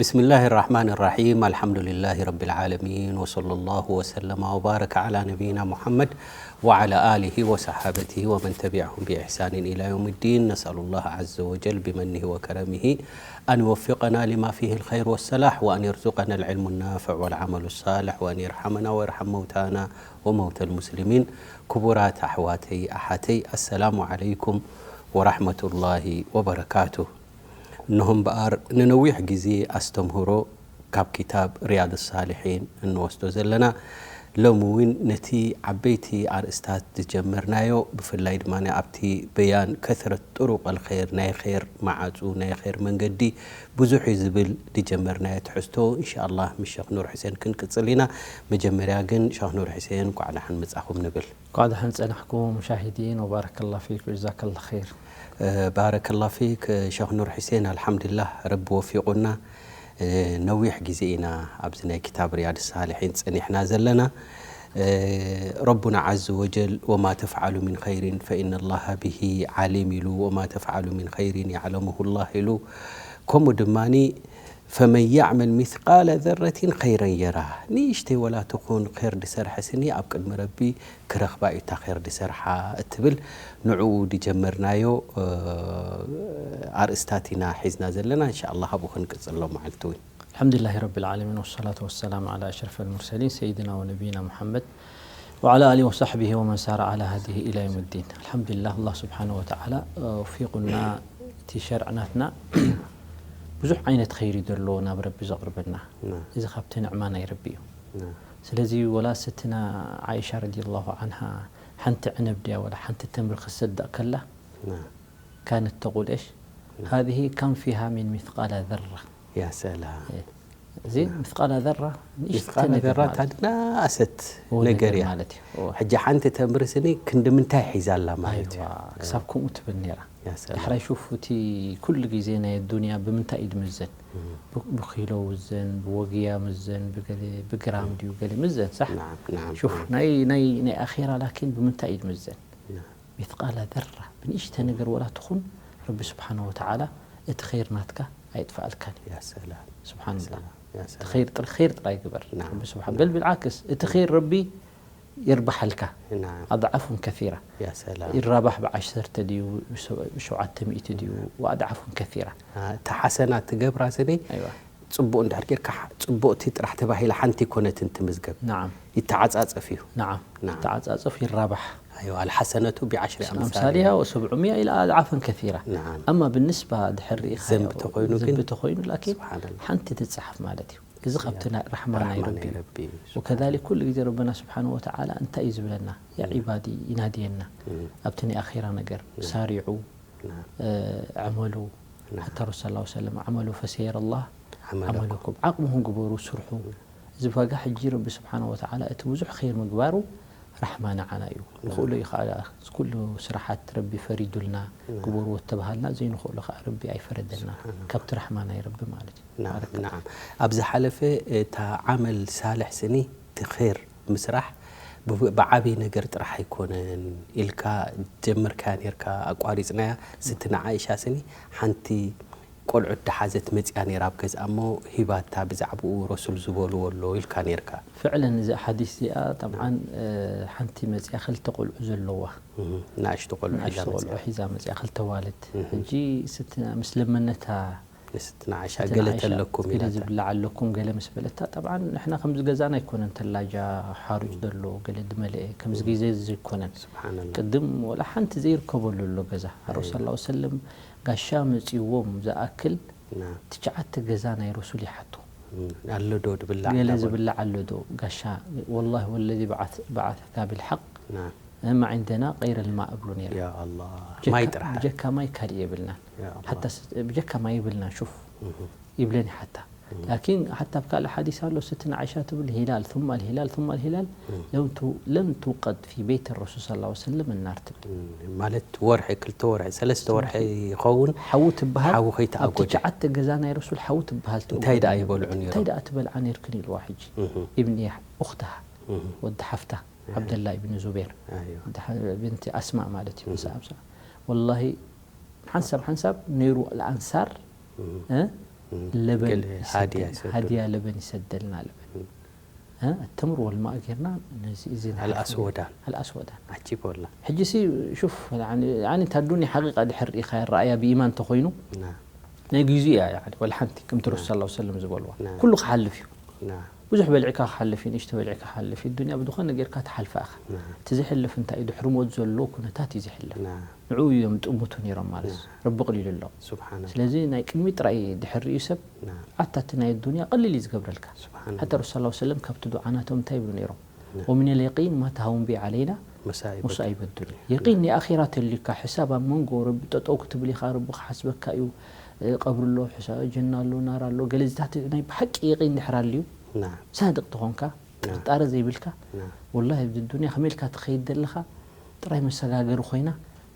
بسم الله الرحمن الرحيم. الحمد لله رب العالمين، وصلى الله وسلم وبارك على نبينا محمد وعلى آله وصحابته ومن تبعهم بإحسان إلى يوم الدين. نسأل الله عز وجل بمنه وكرمه أن يوفقنا لما فيه الخير والصلاح، وأن يرزقنا العلم النافع والعمل الصالح، وأن يرحمنا ويرحم موتانا وموتى المسلمين. ክቡራት ኣሕዋተይ ኣሓተይ፣ ኣሰላሙ ዓለይኩም ወራሕመቱላሂ ወበረካቱ። እንሆ እምበኣር ንነዊሕ ግዜ ኣስተምህሮ ካብ ኪታብ ሪያድ ሳልሒን እንወስዶ ዘለና፣ ሎሚ እውን ነቲ ዓበይቲ ኣርእስታት ዝጀመርናዮ፣ ብፍላይ ድማ ኣብቲ በያን ከስረት ጥሩቅ ኣልኸይር፣ ናይ ኸይር መዓጹ፣ ናይ ኸይር መንገዲ ብዙሕ እዩ ዝብል ዝጀመርናዮ ትሕዝቶ፣ እንሻኣላህ ምስ ሸኽ ኑር ሕሴን ክንቅጽል ኢና። መጀመርያ ግን ሸኽ ኑር ሕሴን እንኳዕ ደሓን መጻኹም ንብል። እንኳዕ ደሓን ጸናሕኩም ሙሻሂዲን፣ ወባረከላ ፊክ ወጀዛከላ ኸይር። ባረከላ ፊክ ሸኽ ኑር ሕሴን፣ ኣልሓምዱሊላህ ረቢ ወፊቁና። ነዊሕ ግዜ ኢና ኣብዚ ናይ ክታብ ሪያድ ሳልሒን ጸኒሕና ዘለና። ረቡና ዓዘ ወጀል ወማ ተፍዓሉ ሚን ኸይሪን ፈኢነላሃ ቢሂ ዓሊም ኢሉ፣ ወማ ተፍዓሉ ሚን ኸይሪን የዕለሙሁላህ ኢሉ። ከምኡ ድማኒ ፈመን ያዕመል ሚስቃለ ዘረቲን ኸይረን የራ፣ ንእሽተይ ወላ ትኹን ኸይር ድሰርሐ ስኒ ኣብ ቅድሚ ረቢ ክረኽባ እዩ እታ ኸይር ድሰርሓ እትብል ንዕኡ ድጀመርናዮ ኣርእስታት ኢና ሒዝና ዘለና። እንሻኣላህ ኣብኡ ክንቅጽል ሎም መዓልቲ እውን። الحمد لله رب العالمين، والصلاة والسلام على أشرف المرسلين سيدنا ونبينا محمد وعلى آله وصحبه ومن سار على هديه إلى يوم الدين. الحمد لله، الله سبحانه وتعالى وفقنا، እቲ ሸርዕ ናትና ብዙሕ ዓይነት ኸይሪ ዘሎ ናብ ረቢ ዘቕርበና። እዚ ካብቲ ንዕማ ናይ ረቢ እዩ። ስለዚ ወላ ስትና ዓይሻ ረዲየላሁ ዓንሃ ሓንቲ ዕነብ ድያ ወላ ሓንቲ ተምሪ ክትሰድቕ ከላ፣ ካነት ተቁል እሽ፣ ሃዚህ ከም ፊሃ ሚን ሚስቃላ ዘራ። ያ ሰላም። እዚ ሚስቃላ ዘራ ንእሽተ ሚስቃላ ነገር ዘራ ማለት እዩ። ታድናኣሰት ነገር እያ። ማለት እዩ። ሕጂ ሓንቲ ተምሪ ስኒ ክንዲ ምንታይ ሒዛ ኣላ ማለት እዩ። ክሳብ ከምኡ ትብል ነይራ። ያ ሰላም። ዳሕራይ ሹፍ እቲ ኩሉ ግዜ ናይ ኣዱንያ ብምንታይ እዩ ድምዘን? ብ-፣ ብኪሎ ውዘን፣ ብወግያ ምዘን፣ ብገለ፣ ብግራም ድዩ ገለ ምዘን፣ ሳሕ? ናዓም፣ ናዓም፣ ሹፍ፣ ናዓም። ናይ፣ ናይ፣ ናይ ኣኼራ ላኪን ብምንታይ እዩ ድምዘን? ናዓም። ሚስቃላ ዘራ፣ ብንእሽተ ነገር ወላ ትኹን፣ ረቢ ስብሓነ ወተዓላ እቲ ኸይር ናትካ ኣይጥፍኣልካን እዩ። ያ ሰላም። ስብሓንላህ። ያ ሰላም፣ ያ እቲ ሰላም። ኸይር ጥር-፣ ኸይር ጥራይ ግበር። ናዓም፣ ረቢ ስብሓን-፣ ናዓም። በል ብልዓክስ፣ እቲ ኸይር ረቢ ይርባሓልካ። ናዓም። ኣድዓፉን ከሲራ። ያ ሰላም። ይራባሕ ብዓሰርተ ድዩ፣ ብሸ-፣ ብሸውዓተ ሚእቲ ድዩ፣ ወኣድዓፉን ከሲራ። አ፣ እታ ሓሰና ትገብራ ስኒ፣ ኣይዋ። ጽቡቕ እንድሕር ጌርካ፣ ጽቡቕቲ ጥራሕ ተባሂላ ሓንቲ ኣይኮነትን ትምዝገብ። ናዓም። ይተዓጻጸፍ እዩ። ናዓም። ናዓም። ይተዓጻጸፍ፣ ይራባሕ። ኣይዋ፣ ኣልሓሰነቱ ቢዓሽሪ ኣምሳሊሃ። ኣምሳሊሃ ወሰብዑ ሚኣ ኢላ ኣድዓፈን ከሲራ። ናዓም። ኣማ ብንስባ ድሕር ርኢኻዮ፣ ዘንቢ ተኾይኑ ግን፣ ዘንቢ ተኾይኑ፣ ላኪን ስብሓንላህ። ሓንቲ ትጸሓፍ ማለት እዩ። እዚ ካብቲ ያ፣ ናይ ራሕማ ናይ ራሕማ ረቢ ናይ እዩ። ረቢ እዩ። ወከዛሊክ ኩሉ ግዜ ረበና ስብሓነ ወተዓላ እንታይ እዩ ዝብለና? ያ እም። ዒባዲ ይናድየና። እም። ኣብቲ ናይ ኣኼራ ነገር እም። ሳሪዑ፣ ናም። እ፣ ዕመሉ፣ ናም። ሓታ ረሱል ሰለላሁ ዐለይሂ ወሰለም፣ "ዕመሉ ፈሰየረ ላህ ዓመለኩም። ዓመለኩም." ዓቕምኹም ግበሩ፣ ስርሑ። እም። እዚ ዋጋ ሕጂ ረቢ ስብሓነ ወተዓላ እቲ ብዙሕ ኸይር ምግባሩ ራሕማ ንዓና እዩ። ንኽእሎ እዩ ከዓ ኩሉ ስራሓት ረቢ ፈሪዱልና፣ ናም። ግበርዎ እተባሃልና ዘይንኽእሎ ከዓ ረቢ ኣይፈረደልና። ስብሓንላህ። ካብቲ ራሕማ ናይ ረቢ ማለት እዩ። ናዓም፣ ባረከላህ። ናዓም። ኣብ ዝሓለፈ እታ ዓመል ሳልሕ ስኒ፣ እቲ ኸይር ምስራሕ ብ-፣ ብዓብዪ ነገር ጥራሕ ኣይኮነን ኢልካ ጀምርካያ ኔርካ፣ ኣቋሪጽናያ። ስትና ዓኢሻ ስኒ ሓንቲ ቆልዑት ደሓዘት መጺኣ ኔራ ኣብ ገዝኣ እሞ ሂባታ፣ ብዛዕባኡ ረሱል ዝበልዎ ኣሎ ኢልካ ኔርካ። ፍዕለን እዛ ሓዲስ እዚኣ ጠብዓን፣ እ፣ ሓንቲ መጺኣ ክልተ ቆልዑ ዘለዋ። እህ፣ ንኣሽቱ ቆልዑ ሒዛ ንኣሽቱ ቆልዑ መጺኣ። ሒዛ መጺኣ፣ ክልተ ዋልድ። እህ። ሕጂ ስትና ምስ ለመነታ ንስትና ዓሻ ስትና ገለ ዓሻ ተለኩም ገለ ኢላታ። ዝብላዕ ኣለኩም ገለ ምስ በለታ፣ ጠብዓን ንሕና ከምዚ ገዛና ኣይኮነን ተላጃ ሓሩጭ እም። ዘሎ ገለ ዝመልአ ከምዚ እም። ግዜ እዚ ኣይኮነን። ስብሓንላህ። ቅድም ወላ ሓንቲ ዘይርከበሉ ኣሎ ገዛ። ኣሮ ኣይዋ። ሰለላሁ ዐለይሂ ወሰለም ጋሻ መጺዎም ዝኣክል ናም። ትሽዓተ ገዛ ናይ ረሱል ይሓቱ። እም። ኣሎ ዶ ዝብላዕ ገለ እንዳበሉ። ዝብላዕ ኣሎ ዶ? ጋሻ፣ ወላሂ ወለዚ በዓት-፣ በዓተካ ቢልሓቅ ናም። እማ ዒንደና ቀይረ ልማእ እብሉ ነይረ። ያ ኣላህ። ብጀካ-፣ ማይ ጥራሕ። ብጀካ ማይ ካልእ የብልናን። ያ ኣላህ። ሓታ ስ-፣ ብጀካ ማይ የብልናን፣ ሹፍ። እህ። ይብለን ሓታ። እህ። ላኪን ሓታ ኣብ ካልእ ሓዲስ ኣሎ፣ ስትና ዓኢሻ ትብል፣ ሂላል፣ ثم الهلال، ثم الهلال፣ እህ። ለም ቱ-፣ ለም ትውቀድ ፊ ቤት ረሱል ሰለላሁ ዐለይሂ ወሰለም ናር ትብል። እህ፣ ማለት ወርሒ፣ ክልተ ወርሒ፣ ሰለስተ ወርሒ ይኸውን፣ ሓዊ ትበሃል፣ ሓዊ ከይተኣጎደ። ኣብ ትሽዓተ ገዛ ናይ ረሱል ሓዊ ትበሃል እንታይ ትውቀድ ደኣ ነይሩ። ይበልዑ ነይሮም? እንታይ ደኣ ትበልዓ ነይርክን ኢልዋ ሕጂ። እህ። ኢብኒ ኡኽትሃ፣ እህ። ወዲ ሓፍታ። ኣየ። ዓብደላ ኢብን ዙቤር፣ ኣየ። ድሓ-፣ ብንቲ ኣስማእ ማለት እዩ። እህ። ምስ ኣብሳ-፣ ወላሂ፣ ሓንሳብ ሓንሳብ ነይሩ ኣልኣንሳር፣ እህ። እ? ለበን ገለ ሃድያ ይሰደልና፣ ይሰደልና። ሃድያ ለበን ይሰደልና ለበን። እ፣ التمر والماء ጌርና ነዚ እዚ ንሓልፎ ኣልኣስወዳን። ኣልኣስወዳን። ዓጂብ ወላ። ሕጂ ሲ ሹፍ ያኒ ያኒ እታ ዱንያ ሓቂቃ ድሕር ኢኻ ረኣያ ብኢማን ተኾይኑ ና ናይ ግዜኡ እያ ያኒ ወላ ሓንቲ ከምቲ ረሱል ሰለላሁ ዐለይሂ ወሰለም ዝበልዋ ና። ኩሉ ክሓልፍ እዩ። ና ብዙሕ በሊዕካ ክሓልፍ እዩ፣ ንእሽቶ በሊዕካ ክሓልፍ እዩ። ዱንያ ብዝኾነ ጌርካ ትሓልፋ ኢኻ። ና እቲ ዝሕልፍ እንታይ እዩ? ድሕሪ ሞት ዘሎ ኩነታት እዩ ዝሕልፍ። ና ንዕኡ እዮም ጥሙት ነይሮም ማለት እዩ። ረቢ ቅሊሉ ኣሎ። ስብሓን ስለዚ ናይ ቅድሚ ጥራይ ድሕር እዩ ሰብ ና ኣታ እቲ ናይ ዱንያ ቀሊል እዩ ዝገብረልካ። ስብሓን ሓታ ረሱል ሰለላሁ ዐለይሂ ወሰለም ካብቲ ዱዓ ናቶም እንታይ ይብሉ ነይሮም? ومن اليقين ما تهون به علينا መሳኢብ مصائب الدنيا። የቂን ናይ ኣኺራ ተልዩካ ሕሳብ ኣብ መንጎ ረቢ ጠጠው ክትብል ኢኻ፣ ረቢ ክሓስበካ እዩ። እ፣ ቀብሪ ኣሎ፣ ሕሳብ ጀና ኣሎ፣ ናር ኣሎ፣ ገለ ዚታት ናይ ብሓቂ የቂን ድሕር ኣልዩ ና ሳድቅ ተኾንካ ጥርጣረ ዘይብልካ ና ወላሂ ኣብዚ ዱንያ ከመይ ኢልካ ትኸይድ ዘለኻ ጥራይ መሰጋገሪ ኮይና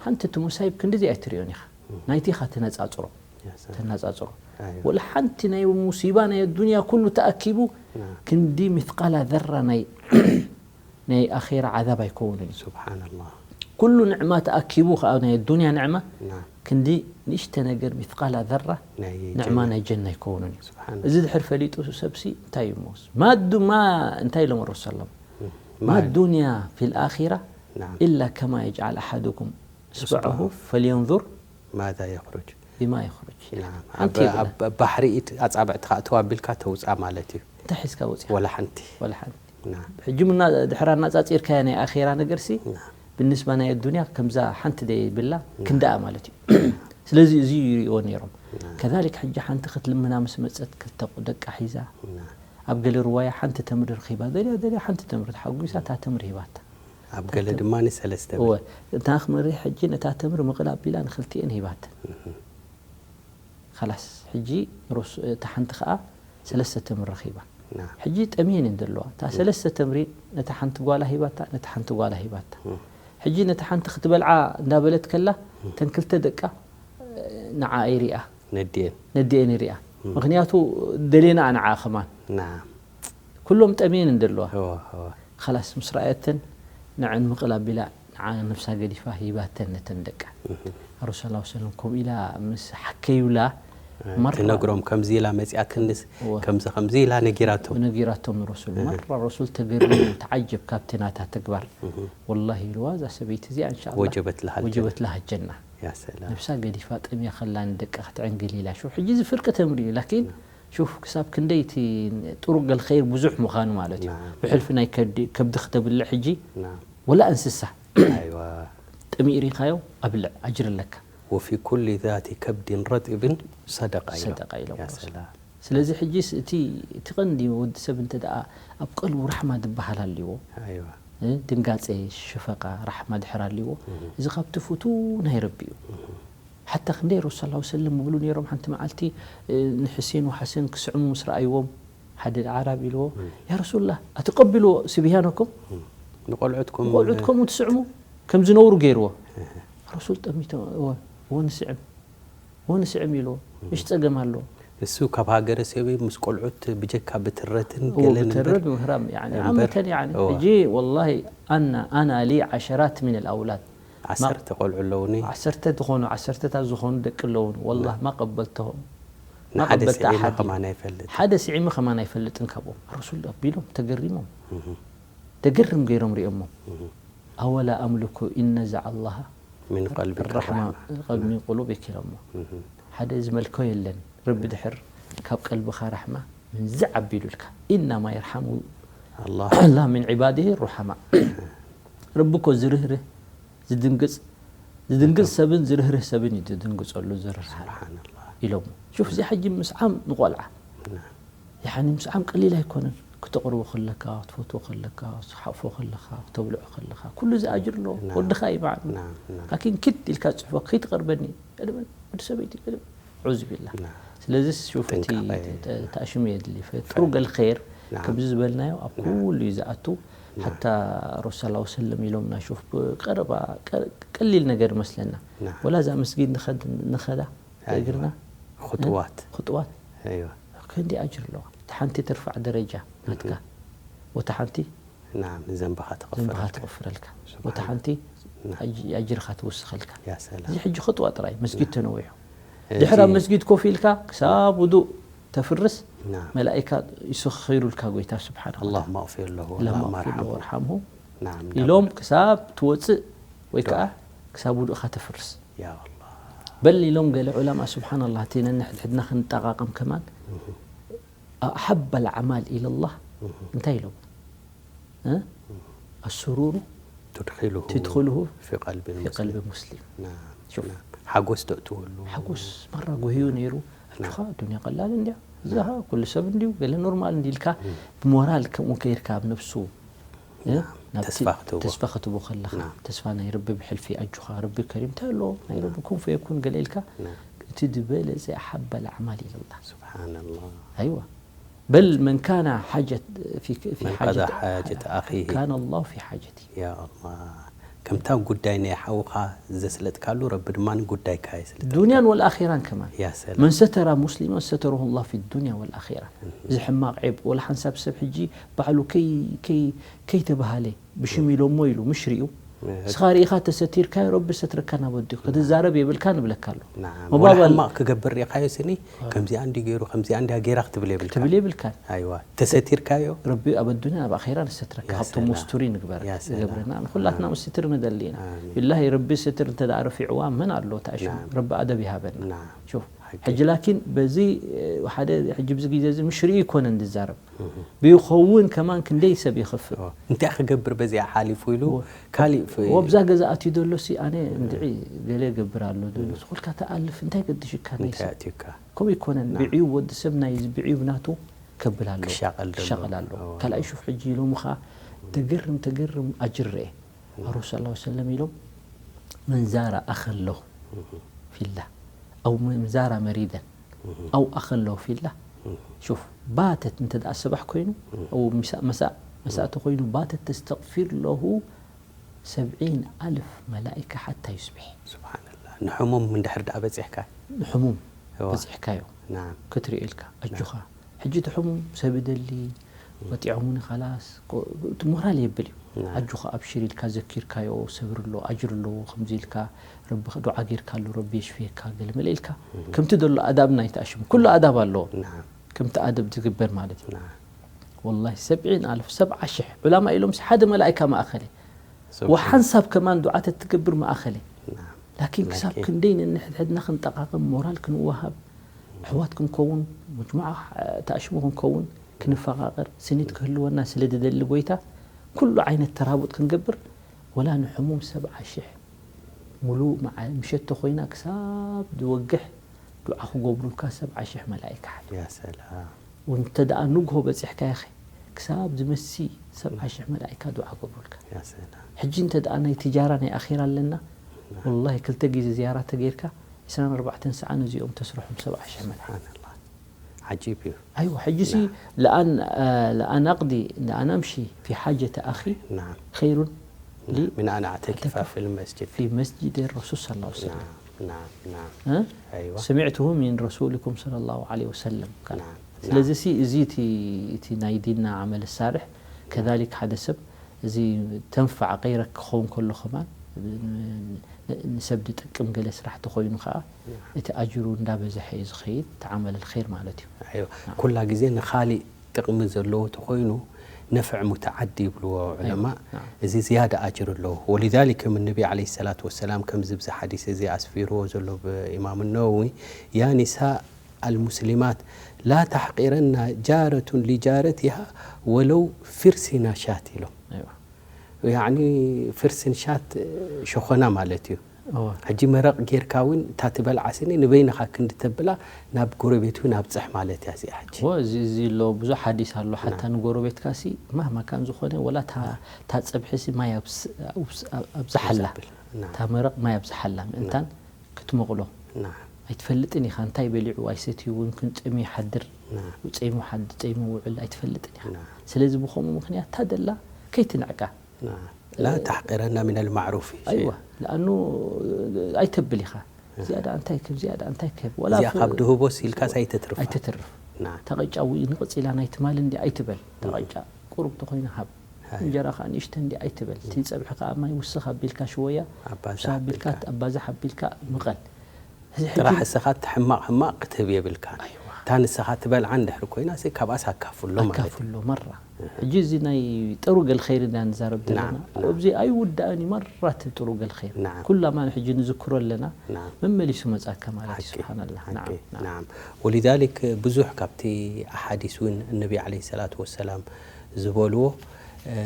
ሓንቲ እቲ መሳይብ ክንድዚ ኣይትሪኦን ኢኻ። ናይቲ ኢኻ ተነጻጽሮ ያ ሰላም። ተነጻጽሮ ኣይዋ። ወላ ሓንቲ ናይ ሙሲባ ናይ ኣዱንያ ኩሉ ተኣኪቡ ና ክንዲ ምትቃላ ዘራ ናይ ናይ ኣኼራ ዓዛብ ኣይከውንን እዩ። ስብሓንላህ ኩሉ ንዕማ ተኣኪቡ ከዓ ናይ ኣዱንያ ንዕማ ና ክንዲ ንእሽተ ነገር ምትቃላ ዘራ ናይ ንዕማ ናይ ጀና ኣይከውንን እዩ። ስብሓን እዚ ድሕር ፈሊጡ ሰብሲ እንታይ እዩ ሞስ ማዱማ እንታይ ኢሎም ረሱ ሰለም ማ ما الدنيا في الآخرة ናም إلا كما يجعل أحدكم إصبعه فلينظر ማዛ የኽሩጅ بما يخرج ናም ሓንቲ ኣብ- የብላ። ኣብ ባሕሪ ኢድ ኣጻብዕትኻ እተው ኣቢልካ ተውፅኣ ማለት እዩ እንታይ ሒዝካ ወፂኻ ወላ ሓንቲ ወላ ሓንቲ ናም ሕጂ ምና ድሕር ኣናፃፂርካያ ናይ ኣኼራ ነገርሲ ናም ብንስባ ናይ ኣዱንያ ከምዛ ሓንቲ ደይብላ ክንዳኣ ማለት እዩ። ስለዚ እዚ ይሪእዎ ነይሮም። ከዛሊክ ሕጂ ሓንቲ ክትልምና ምስ መፀት ክልተ ደቃ ሒዛ ናም ኣብ ገለ ርዋያ ሓንቲ ተምሪ ረኺባ ደልያ ደልያ ሓንቲ ተምሪ ተሓጒሳ እታ ተምሪ ሂባታ። ኣብ ገለ ድማ ንሰለስተ እወ እታ ክመሪ ሕጂ ነታ ተምሪ ምቕል ኣቢላ ንክልቲኤን ሂባተን። ከላስ ሕጂ ሮስ እታ ሓንቲ ከዓ ሰለስተ ተምሪ ረኺባ። ናም ሕጂ ጠምየን እየን ዘለዋ። እታ ሰለስተ ተምሪ ነታ ሓንቲ ጓላ ሂባታ፣ ነታ ሓንቲ ጓላ ሂባታ። ሕጂ ነታ ሓንቲ ክትበልዓ እንዳበለት ከላ እተን ክልተ ደቃ ንዓ ይሪኣ ነድየን ነዲኤን ይሪኣ። ምክንያቱ ደሌና ንዓ ከማን ናም ኩሎም ጠምየን እንደለዋ። እወ እወ ከላስ ምስ ረኣየተን ንዐን ምቕል ኣቢላ ንዓ ነብሳ ገዲፋ ሂባተን ነተን ደቃ። ረሱል ሰለላሁ ዐለይሂ ወሰለም ከምኡ ኢላ ምስ ሓከዩላ መራ ትነግሮም ከምዚ ኢላ መፂኣትንስ እወ። ከምዚ ከምዚ ኢላ ነጊራቶም ነጊራቶም ንረሱል መራ ረሱል ተገሪሙ ተዓጀብ ካብቲ ናታ ተግባር። ወላሂ ኢልዋ እዛ ሰበይቲ እዚኣ እንሻ ኣላህ ወጀበት ለሃል ወጀበት ለሃ ጀና። ያ ሰላም ነብሳ ገዲፋ ጠምያ ከላ ንደቃ ክትዕንግል ኢላ። ሹፍ ሕጂ እዚ ፍርቂ ተምሪ እዩ ላኪን ሹፍ ክሳብ ክንደይ እቲ ጥሩቅ ገልኸይር ብዙሕ ምዃኑ ማለት እዩ። ናም። ብሕልፊ ናይ ከብዲ ከብዲ ክተብልዕ ሕጂ ናም ወላ እንስሳ ኣይዋ ጠሚኡ ሪኢኻዮ ኣብልዕ ኣጅሪ ኣለካ። وفي كل ذات كبد رطب صدقة ኢሎም። ሰደቃ ኢሎም ያ ረሱል። ሰላም ስለዚ ሕጂ እቲ እቲ ቀንዲ ወዲ ሰብ እንተ ደኣ ኣብ ቀልቡ ራሕማ ዝበሃል ኣልዎ ኣይዋ እ፣ ድንጋጼ ሸፈቃ ራሕማ ድሕር ኣልዎ እዚ ካብቲ ፍቱ ናይ ረቢ እዩ። ሓታ ክንደይ ረሱል ሰለላሁ ዐለይሂ ወሰለም ይብሉ ነይሮም ሓንቲ መዓልቲ እ፣ ንሕሴን ወሓሰን ክስዕሙ ምስ ረኣይዎም ሓደ ኣዕራቢ ኢልዎ ያ ረሱሉላህ ኣትቀብልዎ ስብያነኩም ንቆልዑትኩም ቆልዑት ከምኡ ትስዕሙ ከምዚ ነውሩ ገይርዎ ረሱል ጠሚቶም እወ እወ ንስዕም እወ ንስዕም ኢልዎ ምሽ ጸገም ኣለዎ። እሱ ካብ ሃገረ ሰበይ ምስ ቆልዑት ብጀካ ብትረትን እወ ገለን እምበር ብትረት ምህራም ያኒ እምበር ኣመተን ያኒ እወ። ሕጂ ወላሂ ኣና ኣና ሊ ዓሸራት ምን ኣልኣውላድ ዓሰርተ ቆልዑ ኣለውኒ ዓሰርተ ዝኾኑ ዓሰርተታት ዝኾኑ ደቂ ኣለውን ወላሂ ማ ቀበልተሆም ማ ንሓደ ቀበልቲ ስዒመ ኣሓድ ከማን ኣይፈልጥ ሓደ ስዒመ ከማን ኣይፈልጥን ካብኦም ረሱል ኣቢሎም ተገሪሞም ተገርም ገይሮም ሪኦሞ ኣወላ ኣምልኩ ኢነዛዕ ኣላሃ ምን ቀልቢ ራሕማ ቀልቢ ቁሉብ ይኪሎሞ ሓደ ዝመልኮ የለን ረቢ ድሕር ካብ ቀልብኻ ራሕማ ምንዝዕ ኣቢሉልካ ኢናማ የርሓሙ ኣላህ ኣላህ ምን ዒባድህ ሩሓማ ረቢ እኮ ዝርህርህ ዝድንግፅ ዝድንግፅ ሰብን ዝርህርህ ሰብን እዩ ዝድንግፀሉ ዝርህርሃሉ ስብሓንላህ ኢሎሞ ሹፍ እዚ ሕጂ ምስዓም ንቆልዓ ያኒ ምስዓም ቀሊል ኣይኮነን ክተቕርቦ ከለካ ክትፈትዎ ከለካ ክትሓፎ ከለካ ክተብልዖ ከለካ ኩሉ እዚ ኣጅር ኣለዎ ናም። ወድኻ እዩ ባዕሉ ናም ናም ላኪን ክድ ኢልካ ፅሕፎ ከይትቐርበኒ ቀደመን ወዲ ሰበይቲ ቀደም ዑዝ ቢላ ናም ስለዚ ሹፍ እቲ ጥንቃቐ ተኣሽሙ የድሊ ጥሩ ገልኸይር ናም። ከምዚ ዝበልናዮ ኣብ ኩሉ እዩ ዝኣቱ ሓታ ረሱ ላ ሰለም ኢሎምና ሹፍ ቀረባ ቀ- ቀሊል ነገር መስለና ናም። ወላ እዛ መስጊድ ንኸድ- ንኸዳ እግርና ኹጥዋት ኹጥዋት ኣይዋ ክንዲ ኣጅር ኣለዋ እቲ ሓንቲ ትርፋዕ ደረጃ ናትካ ወታ ሓንቲ ናም ንዘንብኻ ዘንብኻ ተኸፍረልካ ትቕፍረልካ ስብሓን ወታ ሓንቲ ናም ኣጅ- ኣጅርኻ ትውስኸልካ ያ ሰላም እዚ ሕጂ ኹጥዋ ጥራይ መስጊድ ተነዊሑ እቲ ድሕር ኣብ መስጊድ ኮፍ ኢልካ ክሳብ ውዱእ ተፍርስ نعم መላኢካ ይስኽሩልካ ጎይታ ስብሓን اللهم اغفر له اللهم اللهم اغفر له ارحمه وارحمه نعم ኢሎም ክሳብ ትወፅእ ወይ ከዓ ክሳብ ውዱእኻ ተፍርስ يا الله በል ኢሎም ገለ ዑለማ ስብሓንላህ እቲ ነንሕድሕድና ክንጠቃቀም ከማን أحب الأعمال إلى الله እንታይ ኢሎም እ? السرور تدخله تدخله في قلب في المسلم قلب مسلم نعم شوف. نعم ሓጎስ ተእትወሉ ሓጎስ መራ ጎህዩ ነይሩ ኣጆኻ ዱንያ ቀላል እንድያ እዛ ኩሉ ሰብ እንድዩ ገለ ኖርማል እንዲ ኢልካ ብሞራል ከምኡ ከይርካ ኣብ ነብሱ እ? نعم ናብቲ ተስፋ ክትህቦ ተስፋ ክትቦ ከለኻ نعم ተስፋ ናይ ረቢ ብሕልፊ ኣጆኻ ረቢ ከሪም እንታይ ኣለዎ ናይ ረቢ ኩን ፈየኩን ገለ ኢልካ نعم እቲ ዝበለፀ أحب الأعمال إلى الله سبحان الله ኣይዋ በል መን ካነ ሓጀት ፊ من قضى حاجة أخيه ካነ ላሁ ፊ ሓጀቲ يا الله ከምታ ጉዳይ ናይ ሓውኻ ዘስለጥካሉ ረቢ ድማ ጉዳይካ የስልጥ ዱንያን ወልኣኺራን ከማን يا سلام መን ሰተራ ሙስሊማን ሰተረሁ ላህ ፊ ዱንያ ወልኣኺራ እዚ ሕማቕ ዔብ ወላ ሓንሳብ ሰብ ሕጂ ባዕሉ ከይ- ከይ- ከይተባሃለ ብሽም ኢሎሞ ኢሉ ምሽ ሪኡ እስኻ ርኢኻ ተሰቲርካዮ ረቢ ሰትረካ ናብ ኣዲኡ ክትዛረብ የብልካ ንብለካ ኣሎ نعم መባባል- ወላ ሕማቕ ክገብር ርኢኻዮ ስኒ ከምዚኣ እንዲ ገይሩ ከምዚኣ እንዲያ ገይራ ክትብል የብልካ ትብል የብልካን ኣይዋ ተሰቲርካዮ ረቢ ኣብ ኣዱንያ ኣብ ኣኼራ ንሰትረካ ያ ካብቶም ሰላም። ሙስቱሪን ንግበረካ ያ ሰላም። ዝገብረና ንኩላትና ሙስትር ንደሊ ኢና ኣሜን። ቢላሂ ረቢ ስትር እንተ ደኣ ረፊዕዋ መን ኣሎ ተኣሽሙ ናም። ረቢ ኣደብ ይሃበና ናም። ሹፍ ሓቂ። ሕጂ ላኪን በዚ እ፣ ሓደ ሕጂ ብዚ ግዜ እዚ ምሽ ርኢ ይኮነን ዝዛረብ ብይኸውን ከማን ክንደይ ሰብ ይኸፍእ ኦ፣ እንታይ ክገብር በዚኣ ሓሊፉ ኢሉ ኦ። ካሊእ ፍ- ወብዛ ገዛ ኣትዩ ዘሎ ሲ ኣነ እንድዒ ገለ ገብር ኣሎ ዝብሉ ስኹልካ ተኣልፍ እንታይ ገድሽካ ናይ እንታይ ሰብ ኣትዩካ ከምኡ ይኮነን ብዕዩ ወዲ ሰብ ናይ ብዕዩ ብናቱ ከብል ኣለዎ ክሻቐል ዘለዎ። ክሻቐል ኣለዎ ኦ። ካልኣይ ሹፍ ሕጂ ኢሎም ኻ ተገርም ተገርም ኣጅር ርኤ ኣረሱ ስ ሰለም ኢሎም መን ዛራ ኣኸን ለሁ ፊላ ኣው መን ዛራ መሪደን ኣው ኣኸን ለሁ ፊላ ሹፍ ባተት እንተ ደኣ ሰባሕ ኮይኑ ኣው ሚሳእ መሳእ መሳእ ተኮይኑ ባተት ተስተቕፊር ለሁ ሰብዒን ኣልፍ መላኢካ ሓታ ዩስቢሕ ስብሓንላ ንሕሙም እንድሕር ደኣ በፂሕካ ንሕሙም እዋ። በፂሕካዮ ናም ክትሪኦ ኢልካ ኣጆኻ ሕጂ እቲ ሕሙም ሰብ ይደሊ ወጢዖሙኒ ካላስ ኮ- እቲ ሞራል የብል እዩ ናም። ኣጆኻ ኣብሽር ኢልካ ዘኪርካዮ ሰብር ኣሎ ኣጅር ኣለዎ ከምዚ ኢልካ ረቢ ዱዓ ጌርካ ኣሎ ረቢ የሽፍየካ ገለ መለ ኢልካ ከምቲ ዘሎ ኣዳብ ናይ ተኣሽሙ ኩሉ ኣዳብ ኣለዎ ናም ከምቲ ኣደብ ዝግበር ማለት እዩ ናም ወላሂ ሰብዒን ኣልፍ ሰብዓ ሽሕ ዑላማ ኢሎም ሓደ መላእካ ማእኸለ ስብሓን- ወሓንሳብ ከማን ዱዓ ተትገብር ማእኸለ ናም ላኪን ክሳብ ላኪን- ክንደይ ነንሕድሕድና ክንጠቃቅም ሞራል ክንወሃብ ኣሕዋት ክንከውን ሙጅማዓ ተኣሽሙ ክንከውን ክንፈቃቀር ስኒት ክህልወና ስለ ዝደሊ ጎይታ ኩሉ ዓይነት ተራቡጥ ክንገብር ወላ ንሕሙም ሰብዓ ሽሕ ሙሉእ መዓ- ምሸት ተኮይና ክሳብ ዝወግሕ ዱዓ ክገብሩልካ ሰብዓ ሽሕ መላኢካ ሓት ያ ሰላም እንተ ደኣ ንግሆ በፂሕካ ኢኺ ክሳብ ዝመሲ ሰብዓ ሽሕ መላኢካ ዱዓ ገብሩልካ ያ ሰላም ሕጂ እንተ ደኣ ናይ ትጃራ ናይ ኣኺራ ኣለና ወላሂ ክልተ ግዜ ዝያራ ተገይርካ ዕስራን ኣርባዕተን ሰዓን እዚኦም ተስርሖም ሰብዓ ሽሕ መላኢካ ስብሓንላ ዓጂብ እዩ ኣይዋ ሕጂ ሲ ለኣን ለኣን ኣቕዲ ለኣን ኣምሺ ፊ ሓጀተ ኣኺ ናም ኸይሩን ሊ من أن أعتكف في المسجد ፊ መስጅድ ረሱል ስ ላ ሰለም نعم نعم نعم እ? أيوة سمعته من رسولكم صلى الله عليه وسلم قال نعم ስለዚ ሲ እዚ እቲ እቲ ናይ ዲንና ዓመል ሳርሕ ከዛሊክ ሓደ ሰብ እዚ ተንፋዕ ቀይረ ክኸውን ከሎ ከማን ን- ንሰብ ዝጠቅም ገለ ስራሕ ተኮይኑ ከዓ እቲ ኣጅሩ እንዳበዝሐ እዩ ዝኸይድ እቲ ዓመል ኸይር ማለት እዩ أيوة ኩላ ግዜ ንኻሊእ ጥቕሚ ዘለዎ ተኾይኑ ነፍዕ ሙተዓዲ ይብልዎ ዑለማ ናም። እዚ ዝያዳ ኣጅር ኣለዎ ወሊዛሊክ ከም ነቢ ዓለይሂ ሰላቱ ወሰላም ከምዚ ብዚ ሓዲስ እዚ ኣስፊርዎ ዘሎ ብኢማም ነወዊ ያ ኒሳ ኣልሙስሊማት ላ ታሕቂረና ጃረቱን ሊጃረቲሃ ወለው ፍርሲ ናሻት ኢሎም ኣይዋ ያዕኒ ፍርሲ ንሻት ሸኾና ማለት እዩ እወ ሕጂ መረቕ ጌርካ እውን እታ ትበልዓ ስኒ ንበይንኻ ክንዲ ተብላ ናብ ጎረቤት እውን ኣብፅሕ ማለት እያ እዚኣ ሕጂ እወ እዚ እዚ ኣሎ ብዙሕ ሓዲስ ኣሎ ሓታ ንጎረቤትካ ሲ ማህማ ካን ዝኾነ ወላ እታ እታ ፀብሒ ሲ ማይ ኣብስ- ኣብስ- ኣብዝሓላ ዘብል። ናም። እታ መረቕ ማይ ኣብዝሓላ ምእንታን ክትመቕሎ ናም። ኣይትፈልጥን ኢኻ እንታይ በሊዑ ኣይሰትዩ እውን ክንጥም ይሓድር ናም። ፀይሙ ሓድ ፀይሙ ውዕል ኣይትፈልጥን ኢኻ ናም። ስለዚ ብኸምኡ ምክንያት እታ ደላ ከይትንዕቃ ናም። ላ ተሕቂረና ሚን ልማዕሩፍ ኣይዋ ለኣኑ ኣይተብል ኢኻ እዚኣ ደኣ እንታይ ክህብ እዚኣ ደኣ እንታይ ክህብ ወላ እዚኣ ፍ- ካብ ድህቦስ ኢልካስ ኣይተትርፋ ኣይተትርፍ ናም። ታቐጫ ውይ ንቕፂላ ናይ ትማል እንዲ ኣይትበል ታቐጫ ቁሩብ ተኾይኑ ሃብ ሃይ። እንጀራ ከዓ ንእሽተ እንዲ ኣይትበል እቲ ፀብሒ ከዓ ማይ ውስኽ ኣቢልካ ሽወያ ኣባዛ ውስኽ ኣቢልካ ኣቢልካ። ኣባዛ ሓቢልካ ምቐል እዚ ሕጂ ጥራሕ እስኻ እቲ ሕማቕ ሕማቕ ክትህብ የብልካን ኣይዋ እታ ንስኻ ትበልዓ እንድሕር ኮይና፣ እሰይ፣ ካብኣስ ኣካፍሎ ማለት እዩ። ኣካፍሎ፣ መራ። ሕጂ እዚ ናይ ጥሩ ገል ኸይር ኢና ንዛረብ ዘለና። ናም፣ ናም። ኣብዚ ኣይውዳእን እዩ፣ መራ እቲ ጥሩ ገል ኸይር። ናም። ኩላማ ሕጂ ንዝክሮ ኣለና፣ ናም። መመሊሱ መጻካ ማለት እዩ። ሓቂ፣ ስብሓንላህ። ሓቂ። ናም፣ ናም። ናም። ወሊዛሊክ ብዙሕ ካብቲ ኣሓዲስ እውን እነቢ ዓለይሂ ሰላቱ ወሰላም ዝበልዎ፣ እ፣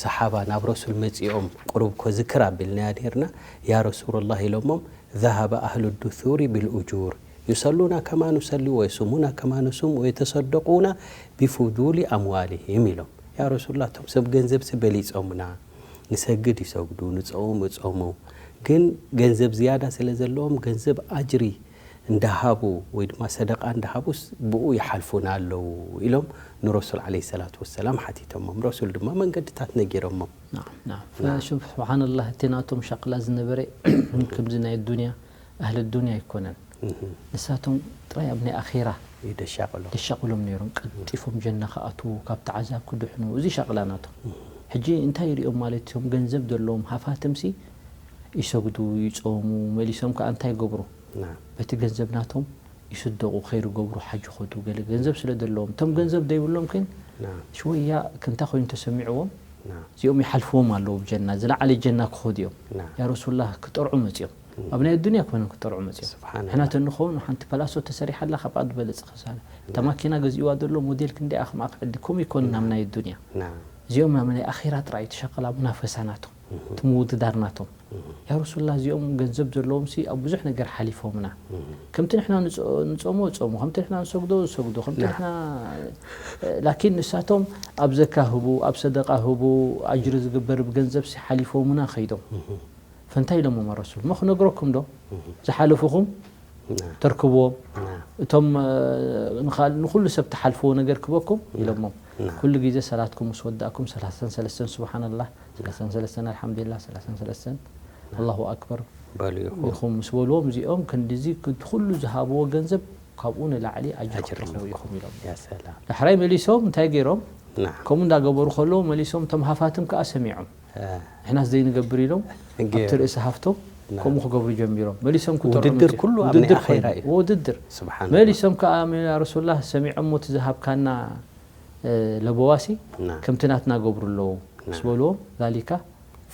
ሰሓባ ናብ ረሱል መጺኦም፣ ቁሩብ እኮ ዝክር ኣቢልናያ ነይርና፣ ያ ረሱለላህ ኢሎሞም፣ ذهب أهل الدثور بالأجور يصلون كما نصلي ويصومون كما نصوم ويتصدقون بفضول أموالهم ኢሎም። ያ ረሱሉላህ፣ እቶም ሰብ ገንዘብሲ በሊጾምና፣ ንሰግድ ይሰግዱ፣ ንጾም ይጾሙ፣ ግን ገንዘብ ዝያዳ ስለ ዘለዎም ገንዘብ ኣጅሪ እንዳሃቡ ወይ ድማ ሰደቃ እንዳሃቡስ ብኡ ይሓልፉና ኣለዉ ኢሎም ንረሱል ዓለይሂ ሰላቱ ወሰላም ሓቲቶሞም። ረሱል ድማ መንገድታት ነጊሮሞም። ናም፣ ናም። ናም። ፈ-፣ ሹፍ፣ ስብሓንላህ፣ እቲ ናቶም ሻቕላ ዝነበረ ከምዚ ናይ ዱንያ፣ ኣህሊ ዱንያ ኣይኮነን። እህ። ንሳቶም ጥራይ ኣብ ናይ ኣኼራ እዩ ደሻቕሎም። ደሻቕሎም ነይሮም። ቀልጢፎም ጀና ክኣትዉ፣ ካብቲ ዓዛብ ክድሕኑ፣ እዚ ሻቕላ ናቶም። እህ። ሕጂ እንታይ ይሪኦም ማለት እዮም? ገንዘብ ዘለዎም ሃፋትምሲ ይሰግዱ፣ ይጾሙ፣ መሊሶም ከኣ እንታይ ይገብሩ? ናም። በቲ ገንዘብ ናቶም ይስደቑ፣ ኸይሪ ይገብሩ፣ ሓጅ ይኸዱ፣ ገለ ገንዘብ ስለ ዘለዎም። እቶም ገንዘብ ዘይብሎም ግን ናም። ሽወያ ክንታ ኮይኑ ተሰሚዕዎም፣ ናም። እዚኦም ይሓልፍዎም ኣለዉ ብጀና፣ ዝለዓለ ጀና ክኸዱ እዮም። ናም። ያ ረሱላህ ክጠርዑ መጺኦም። እም። ኣብ ናይ ኣዱንያ ኮይኖም ክጠርዑ መጺኦም። ስብሓንላህ። ንሕና ተንኸውን ሓንቲ ፓላሶ ተሰሪሓላ ካብኣ ዝበለጸ ክሳለ። እታ ናም። ማኪና ገዚእዋ ዘሎ ሞዴል ክንደይ ኣኽም ኣኽዕዲ፣ ከምኡ ይኮን ናብ ናም። ናይ ኣዱንያ። ናም። እዚኦም ናብ ናይ ኣኺራ ጥራይ ተሸቀላ ሙናፈሳ ናቶም። እህ። እቲ ምውድዳር ናቶም። እህ። ያ ረሱሉላህ፣ እዚኦም ገንዘብ ዘለዎም ሲ ኣብ ብዙሕ ነገር ሓሊፎምና። እህ። ከምቲ ንሕና ንጾ-፣ ንጾሞ ጾሙ፣ ከምቲ ንሕና ንሰግዶ ሰግዶ፣ ከምቲ ናም። ንሕና፣ ላኪን ንሳቶም ኣብ ዘካ ህቡ፣ ኣብ ሰደቃ ህቡ፣ ኣጅሪ ዝግበር ብገንዘብ ሲ ሓሊፎምና ኸይዶም። እህ። ፈንታይ ኢሎሞም ረሱል፣ እሞ ክነግረኩም ዶ? እህ። ዝሓለፉኹም ናም። ተርክብዎም። ናም። እቶም፣ እ፣ ንኻል-፣ ንኹሉ ሰብ ትሓልፍዎ ነገር ክበኩም ናም። ኢሎሞም። ናም። ኩሉ ግዜ ሰላትኩም ምስ ወዳእኩም ሰላሳን ሰለስተን ሱብሓንላህ፣ ናም። ሰላሳን ሰለስተን ኣልሓምዱሊላህ፣ ሰላሳን ሰለስተን ናም። ኣላሁ ኣክበር በሉ ኢኹም። ኢኹም ምስ በልዎም፣ እዚኦም ክንድዚ ኩሉ ዝሃብዎ ገንዘብ ካብኡ ንላዕሊ ኣጅሪ ኣጅሪ ክትረኽቡ ኣለኩም። ኢኹም ኢሎም። ያ ሰላም። ዳሕራይ መሊሶም እንታይ ገይሮም? ናም። ከምኡ እንዳገበሩ ከለዉ መሊሶም እቶም ሃፋትም ከኣ ሰሚዖም። እ። ንሕናስ ዘይንገብር ኢሎም ገይሩ። ኣብቲ ርእሲ ሃፍቶም ና። ከምኡ ክገብሩ ጀሚሮም። መሊሶም ክጠርዑ ውድድር መጺኦም። ኩሉ ኣብ ናይ ውድድር ኣኼራ ኮይኑ። እዩ። ውድድር። ስብሓንላህ። መሊሶም ከኣ ያ ረሱላህ ሰሚዖም፣ እቲ ዝሃብካና፣ እ፣ ለበዋሲ ና። ከምቲ ናትና ገብሩ ኣለዉ። ና። ምስ በልዎም፣ ዛሊካ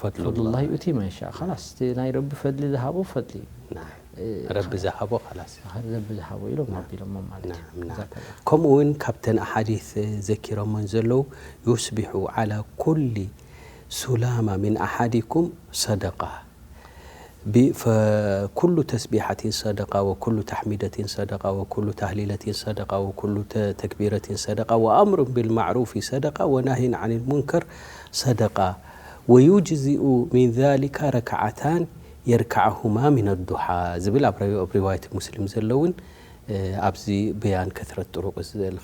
ፈድሉላህ። ፈድሉላህ ዩእቲ መን የሻእ። ና። ኸላስ፣ እቲ ናይ ረቢ ፈድሊ ዝሃቦ ፈድሊ እዩ። ና። እ፣ ረቢ ኸላስ። ዝሃቦ ኸላስ። ረቢ ዝሃቦ ኢሎም ና። ኣቢሎሞም ማለት እዩ። ናም፣ ናም። ጀዛከላህ። ከምኡ እውን ካብተን ኣሓዲት ዘኪሮመን ዘለዉ፣ يصبح على كل سلامى من أحدكم صدقة. ب-، فكل تسبيحة صدقة، وكل تحميدة صدقة، وكل تهليلة صدقة، وكل ت-، تكبيرة صدقة، وأمر بالمعروف صدقة، ونهي عن المنكر صدقة، ويجزئ من ذلك ركعتان يركعهما من الضحى ዝብል ኣብ ሪ-፣ ኣብ ሪዋየት ሙስሊም ዘለውን እ፣ ኣብዚ በያን ከትረት ጥሩቅ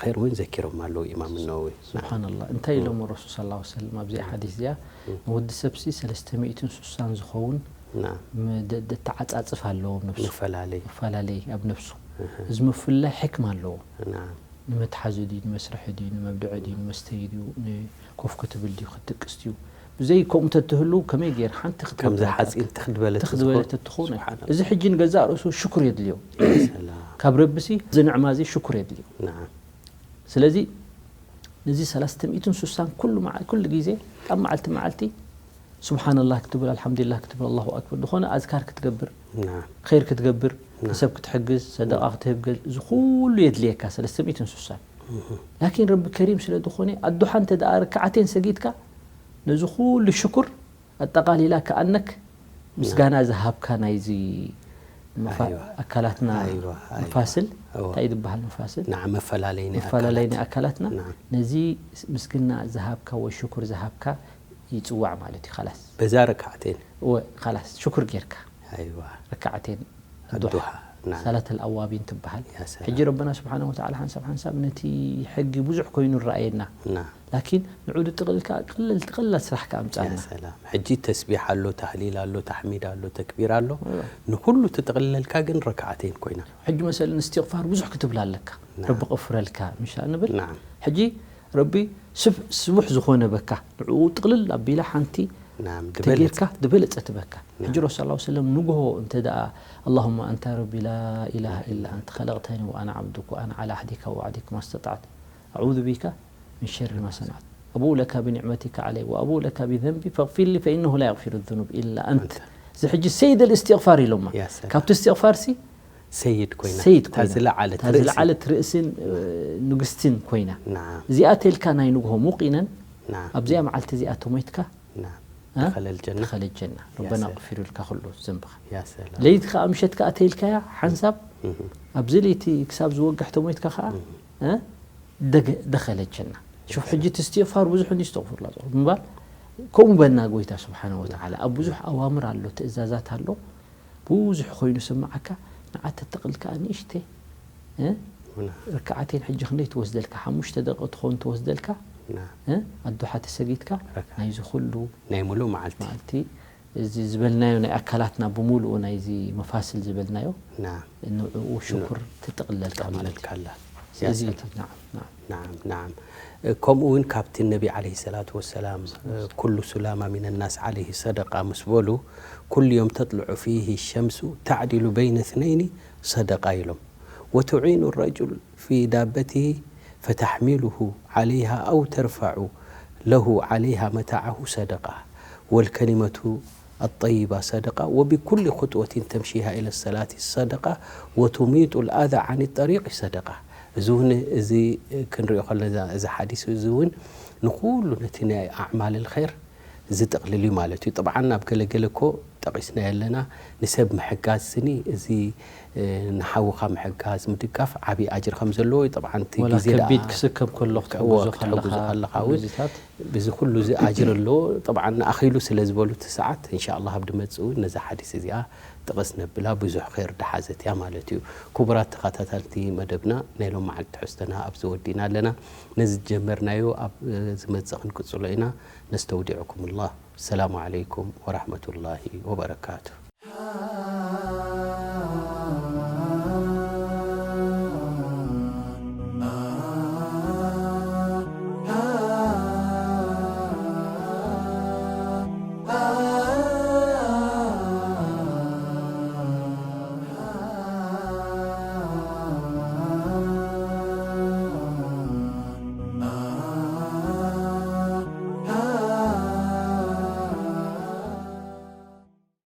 ኸይር እውን ዘኪሮም ኣለዉ ኢማም ነወዊ። ስብሓንላህ። እንታይ ኢሎም ረሱል ሰለላሁ ዐለይሂ ወሰለም ኣብዚ ሓዲስ እዚኣ? እም። ንወዲ ሰብሲ ሰለስተ ሚእትን ስሳን ዝኸውን ናም። ም-፣ ደ-፣ ደ-፣ ተዓጻጽፍ ኣለዎ ኣብ ነፍሱ። መፈላለይ። መፈላለይ ኣብ ነፍሱ። እህ። እዚ ምፍላይ ሕክማ ኣለዎ። ናም። ንመትሓዚ ድዩ፣ ንመስርሒ ድዩ፣ ንመብልዒ ድዩ፣ ንመስተዪ ድዩ፣ ን-፣ ኮፍ ክትብል ድዩ፣ ክትድቅስ ድዩ? ብዘይ ከምኡ ተትህሉ ከመይ ገይር ሓንቲ ከምዚ ክትገብር ሓፂን ትኽ ዝበለት ትኽ ዝበለት ትኾን? ትኾን። ስብሓንላህ። እዚ ሕጂ ንገዛእ ርእሱ ሽኩር የድልዮ። ሰላም። ካብ ረብሲ እዚ ንዕማ እዚ ሽኩር የድልዮ። ናም። ስለዚ ነዚ ሰለስተ ሚእትን ስሳን ኩሉ መዓ-፣ ኩሉ ግዜ ካብ መዓልቲ መዓልቲ ስብሓንላህ ክትብል፣ ኣልሓምዱሊላህ ክትብል፣ ኣላሁ ኣክበር፣ ዝኾነ ኣዝካር ክትገብር፣ ናም። ኸይር ክትገብር፣ ናም። ንሰብ ክትሕግዝ፣ ሰደቃ ናም። ክትህብ፣ ገ-፣ እዚ ኩሉ የድልየካ፣ ሰለስተ ሚእትን ስሳን። እህ። ላኪን ረቢ ከሪም ስለ ዝኾነ፣ ኣዱሓ እንተ ደኣ ርክዓቴን ሰጊድካ፣ ነዚ ኩሉ ሽኩር ኣጠቓሊላ ከኣነክ ምስጋና ናም። ዝሃብካ ናይዚ መፋ-፣ ኣይዋ። ኣካላትና ኣይዋ፣ ኣይዋ። መፋስል፣ እዋ። እንታይ እዩ ዝበሃል መፋስል? ናዓ፣ መፈላለይ ናይ መፈላለይ ኣካላት። ናይ ኣካላትና፣ ናዓ። ነዚ ምስግና ዝሃብካ ወይ ሽኩር ዝሃብካ ይጽዋዕ ማለት እዩ። ኻላስ። በዛ ረካዕቴን። ወ-፣ ኻላስ፣ ሽኩር ጌርካ። ኣይዋ። ረካዕቴን ኣዱሓ፣ ኣዱሓ፣ ናዓ። ሰላት ኣልኣዋቢን ትበሃል። ያ ሰላም። ሕጂ ረበና ስብሓነሁ ወተዓላ ሓንሳብ ሓንሳብ ነቲ ሕጊ ብዙሕ ኮይኑ ይረኣየና። ናዓ። ላኪን ንዑ ድጥቕልል ከኣ ቀለል፣ ቀላል ስራሕ ከኣ ኣምጻልና። ያ ሰላም። ሕጂ ተስቢሕ ኣሎ፣ ታህሊል ኣሎ፣ ታሕሚድ ኣሎ፣ ተክቢር ኣሎ። እዋ። ንኹሉ ትጥቕልለልካ ግን ረካዕቴን ኮይና። ሕጂ መሰለን እስትቕፋር ብዙሕ ክትብል ኣለካ። ናዓ። ረቢ ቀፍረልካ፣ ምሻ ንብል። ናዓ። ሕጂ ረቢ ስብ-፣ ስቡሕ ዝኾነ በካ፣ ንዕኡ ጥቕልል ኣቢላ ሓንቲ ናም ተጌርካ ዝበለጸ ትበካ። ሕጂ ረሱል ሰለላሁ ዐለይሂ ወሰለም ንግሆ እንተ ደኣ اللهم أنت ربي لا إله إلا أنت خلقتني وأنا عبدك وأنا على عهدك ووعدك ما استطعت أعوذ بك من شر ما صنعت أبوء لك بنعمتك علي وأبوء لك بذنبي فاغفر لي فإنه لا يغفر الذنوب إلا أنت እዚ ሕጂ ሰይድ الاستغفار ኢሎማ يا سلام. ካብቲ استغفار ሲ ሰይድ ኮይና ሰይድ እታ ኮይና ዝለዓለት እታ ርእሲ ዝለዓለት ርእስን እ፣ ንግስትን ኮይና ናም እዚኣ ተልካ ናይ ንግሆ ሙቂነን ናም ኣብዚኣ መዓልቲ እዚኣ ተሞይትካ ናም እ? ደኸለል ጀና ተኸለል ጀና ረበና ሰላም። ኣቕፊሩ ኢልካ ኩሉ ዘንብኻ ያ ሰላም ለይቲ ከዓ ምሸት ከዓ ተይልካያ ሓንሳብ እህ፣ ኣብዚ ለይቲ ክሳብ ዝወግሕ ተሞይትካ ከዓ እህ፣ እ? ደገ- ደኸለል ጀና ሹፍ ሕጂ እቲ እስትቕፋር ብዙሕ እንዲ እስተቕፍሩላ ጸ ምባል ከምኡ በና ጎይታ ስብሓን ወተዓላ ኣብ ብዙሕ ኣዋምር ኣሎ ትእዛዛት ኣሎ ብዙሕ ኮይኑ ስምዓካ ንዓ ተተቕል ከዓ ንእሽተ እ? ና ርክዓተይን ሕጂ ክንደይ ትወስደልካ ሓሙሽተ ደቂ ትኸውን ትወስደልካ ና እ? ኣዱሓ ተሰጊድካ ረካ ናይዚ ኩሉ ናይ ሙሉእ መዓልቲ መዓልቲ እዚ ዝበልናዮ ናይ ኣካላትና ብምሉኡ ናይዚ መፋስል ዝበልናዮ ና ንዕኡ ሽኩር ትጥቕለልካ ማለት እዩ ተቐለልካላ ስለዚ እቲ ናዓም ናዓም ናዓም ናዓም ከምኡ እውን ካብቲ ነቢ ዓለይሂ ሰላቱ ወሰላም ኩሉ ሱላማ ሚን ናስ ዓለይሂ ሰደቃ ምስ በሉ ኩሉ ዮም ተጥልዑ ፊህ ሸምሱ ተዕዲሉ በይነ እትነይኒ ሰደቃ ኢሎም ወቱዒኑ ረጁል ፊ ዳበቲሂ ፈተሕሚሉሁ ዓለይሃ ኣው ተርፈዑ ለሁ ዓለይሃ መታዓሁ ሰደቃ ወልከሊመቱ الطيبة صدقة وبكل خطوة تمشيها إلى الصلاة صدقة وتميط الأذى عن الطريق صدقة እዚ እውን እዚ ክንሪኦ ከለና እዚ ሓዲስ እዚ እውን ንኩሉ ነቲ ናይ ኣዕማል الخير ዝጥቕልል እዩ ማለት እዩ። طبعا ኣብ ገለገለ እኮ ጠቒስናዮ ኣለና ንሰብ ምሕጋዝ ስኒ እዚ እ፣ ንሓውኻ ምሕጋዝ ምድጋፍ ዓብዪ ኣጅሪ ከም ዘለዎ እዩ። طبعا እቲ ወላ ግዜ ደኣ ከቢድ ክስከም ከሎ ክትሕግዞ ክትሕግዞ ከለኻ ከለኻ እውን ነዚታት ብዚ ኩሉ እዚ ኣጅር ኣሎ طبعا ኣኺሉ ስለ ዝበሉ እቲ ሰዓት إن شاء الله ኣብ ድመጽእ እውን ነዛ ሓዲስ እዚኣ ጥቕስ ነብላ ብዙሕ ኸይር ድሓዘት እያ ማለት እዩ። ክቡራት ተኸታተልቲ መደብና ናይ ሎም መዓልቲ ትሕዝቶና ኣብዚ ወዲና ኣለና። ነዚ ዝጀመርናዮ ኣብ ዝመጽእ ክንቅጽሎ ኢና። ነስተውዲዕኩም الله السلام عليكم ورحمة الله وبركاته